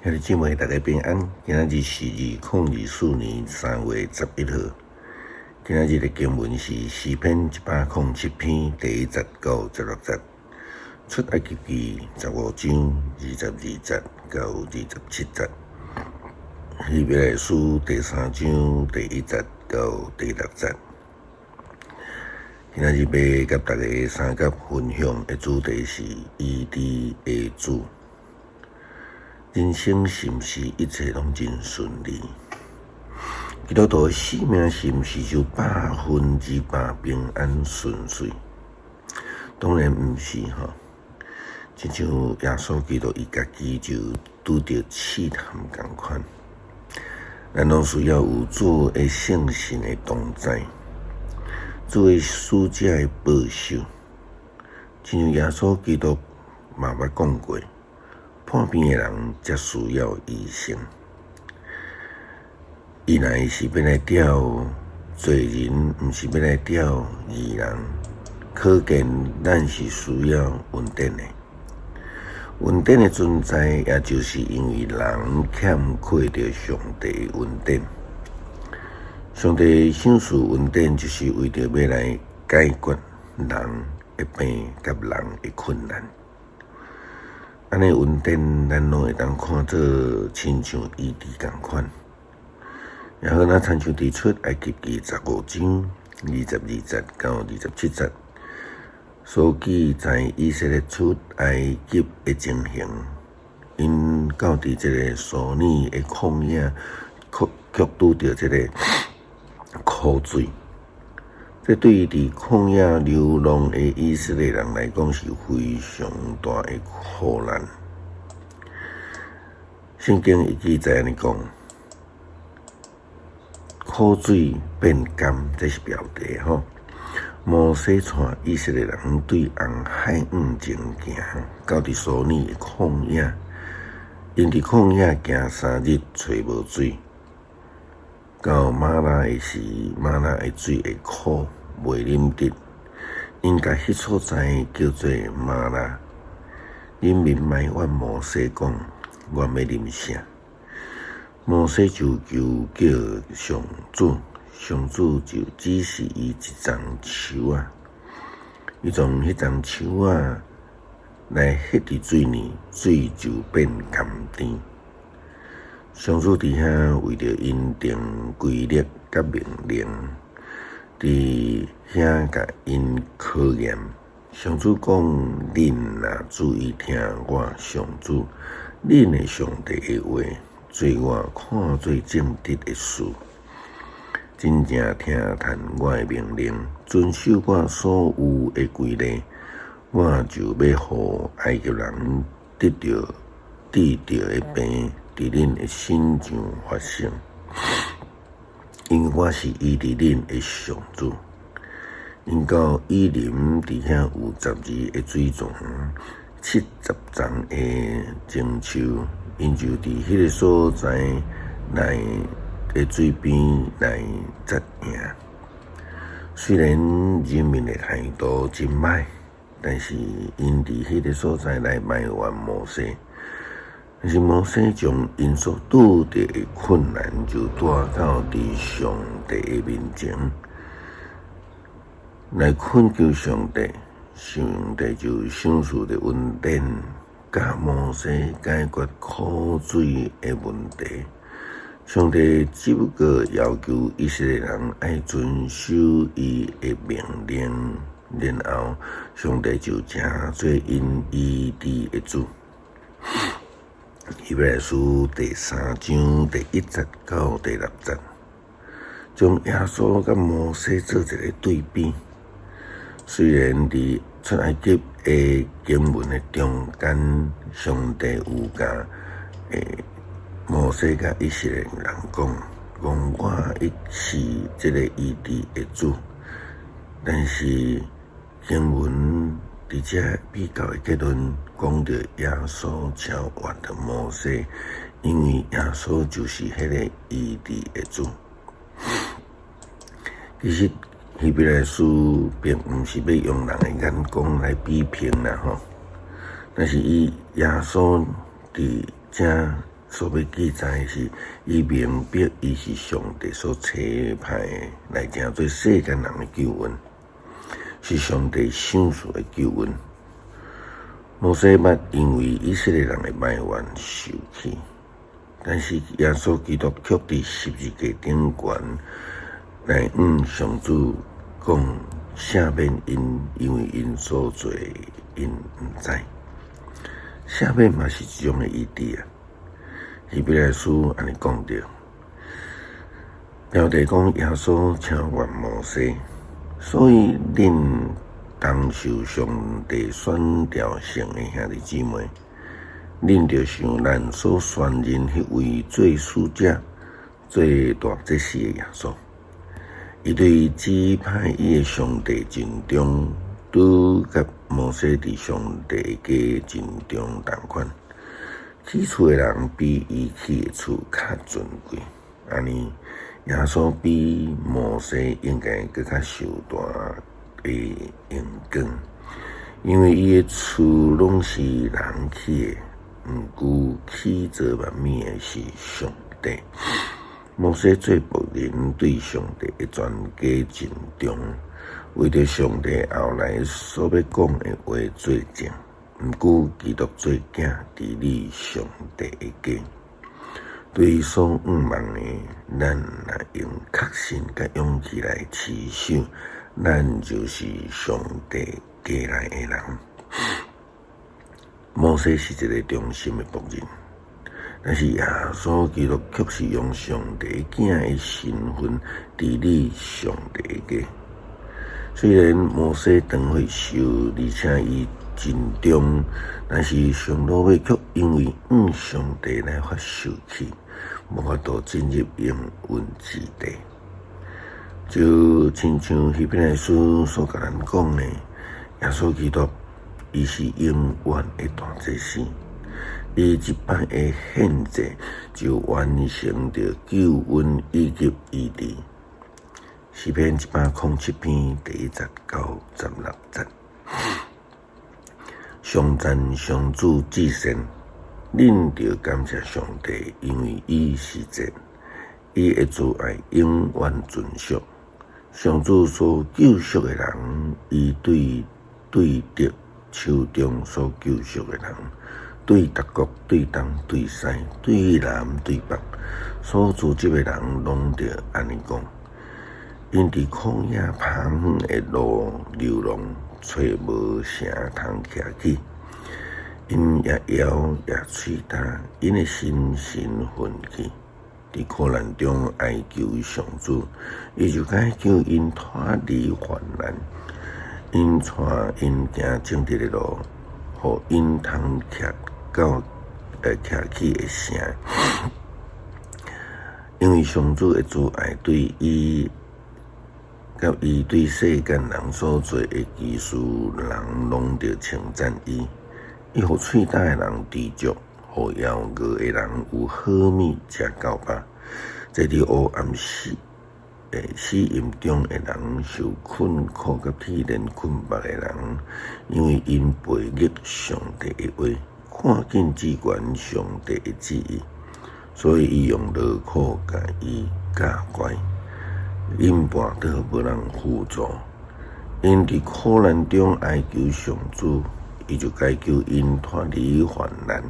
兄弟姊妹，大家平安。今仔日是2024年3月11號。今仔日的經文是詩篇107篇第1節到16節，出埃及記15章22節到27節，希伯來書第三章第1節到第6節。今仔日欲佮大家相佮分享的主題是醫治的主。人生是毋是一切攏真順利？基督徒的生命是毋是就100%平安順遂？當然毋是吼。親像耶穌基督伊家己就拄著試探仝款，咱攏需要有主的聖神的同在，主的使者的保守。親像耶穌基督嘛捌講過，破病的人才需要醫生。伊來是欲來召罪人，毋是欲來召義人。可見咱是需要恩典的。恩典的存在，也就是因為人欠缺著上帝的恩典。上帝賞賜恩典，就是為著欲來解決人的病佮人的困難。按呢恩典，咱攏會當看做親像醫治仝款。也好，若親像佇出埃及記十五章22節到27節所記載以色列出埃及的情形，𪜶到佇這个蘇爾的曠野，卻拄著這个枯水。這對佇曠野流浪的以色列人來講是非常大的苦難。聖經伊記載按呢講，苦水變甘，這是標題吼。摩西帶以色列人對紅海向前行，到佇蘇爾的曠野，𪜶佇曠野行3日，揣無水。到瑪拉的時，瑪拉的水會苦，袂啉得。𪜶共彼所在叫做瑪拉。人民埋怨摩西講：我欲啉啥？摩西就求叫上主，上主就指示伊一叢樹仔，伊從彼叢樹仔來彼佇水裡，水就變甘甜。上主佇遐為著𪜶定規律佮命令，佇遐共𪜶考驗。上主講：恁若注意聽我上主，恁的上帝的話，做我看做正直的事，真正聽從我的命令，遵守我所有的規例，我就欲予埃及人得著治著的病，佇恁的身上發生，因為我是醫治恁的上主。𪜶到以琳佇遐有12个水泉，70叢的棕樹，𪜶就佇彼个所在來的水邊來紮營。雖然人民的態度真䆀，但是𪜶佇彼个所在來埋怨摩西。但是摩西將𪜶所拄著的困難就帶到佇上帝的面前來懇求上帝，上帝就賞賜著恩典，佮摩西解決枯水的問題。上帝只不過要求以色列人愛遵守伊的命令，然後上帝就成做𪜶醫治的主。希伯來書第三章第1節到第6節，將耶穌佮摩西做一个對比。雖然佇出埃及的經文的中間，上帝有共摩西佮以色列人講，講我伊是這个醫治的主，但是經文佇這比較的結論，講著耶穌超越著摩西，因為耶穌就是彼个醫治的主。其實希伯來書並毋是欲用人的眼光來比評啦吼，但是伊耶穌佇遮所欲記載是，伊明白伊是上帝所差派來成做世間人的救恩，是上帝賞賜的救恩。摩西捌因為以色列人的埋怨受氣，但是耶穌基督卻佇十字架頂懸來向上主講赦免𪜶，因為𪜶所做𪜶毋知。赦免嘛是一種的醫治啊。希伯來書按呢講著，標題講耶穌超越摩西，所以恁同受上帝選召成的兄弟姊妹，恁著想咱所宣認彼位做使者、做大祭司的耶穌，伊對指派伊的上帝盡忠，拄佮摩西佇上帝的家盡忠仝款。起厝的人比伊起的厝較尊貴，按呢，耶穌比摩西應該閣較受大的榮光，因為伊的厝攏是人起的，毋過起造萬物的是上帝。摩西做僕人對上帝的全家盡忠，為著上帝後來所欲講的話做證。毋過基督做囝治理上帝的家，對所向望的，咱若用確信佮勇氣來持守，咱就是上帝家內的人。摩西是一个忠心的僕人，但是耶穌基督卻是用上帝囝的身份治理上帝的家。雖然摩西當歲壽，而且伊盡忠，但是上落尾卻因為向上帝來發受氣，無法度進入應允之地。就親像希伯來書所共咱講的，耶穌基督伊是永遠的大祭司，伊一擺的獻祭就完成著救恩以及醫治。詩篇107篇第1節到16節。頌讚上主至善，恁著感謝上帝，因為伊是善，伊的慈愛永遠存續。上主所救贖的人，伊對對敵手中所救贖的人，對各國、對東、對西、對南、對北，所聚集的人，攏著按呢講。𪜶佇曠野旁遠的路流浪，揣無城通徛起。𪜶掖腰掖喙焦，𪜶的心神奮去，佇苦難中哀求上主，伊就解救𪜶脫離患難。𪜶帶𪜶行正直的路，予𪜶通徛到徛起的城。因為上主的慈愛對伊。佮伊對世間人所做的奇事，人攏著稱讚伊。伊予喙焦的人知足，予枵餓的人有好物食夠飽。坐佇黑暗死蔭中的人，受困苦佮鐵鏈捆縛的人，因為𪜶背逆上帝的話，看輕至懸上帝的旨意，所以伊用勞苦共伊教乖。𪜶跋倒無人扶助，𪜶佇苦難中哀求上主，伊就解救𪜶脫離患難。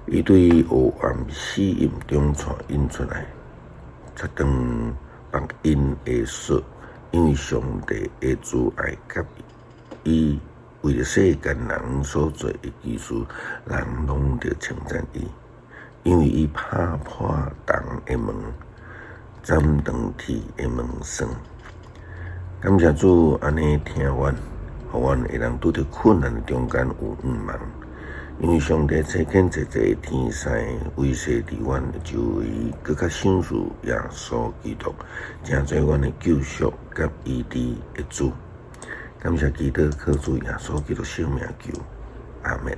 伊對黑暗死蔭中帶𪜶出來，切斷縛𪜶的索，因為上帝的慈愛佮伊為著世間人所做的奇事，人攏著稱讚伊，因為伊拍破銅的門，斬斷鐵的門閂。感謝主，按呢疼阮，予阮會當拄著困難的中間有向望。因為上帝差遣濟濟天使維繫佇阮周圍，閣較賞賜耶穌基督，成做阮的救贖佮醫治的主。感謝基督，靠主耶穌基督聖名求，阿門。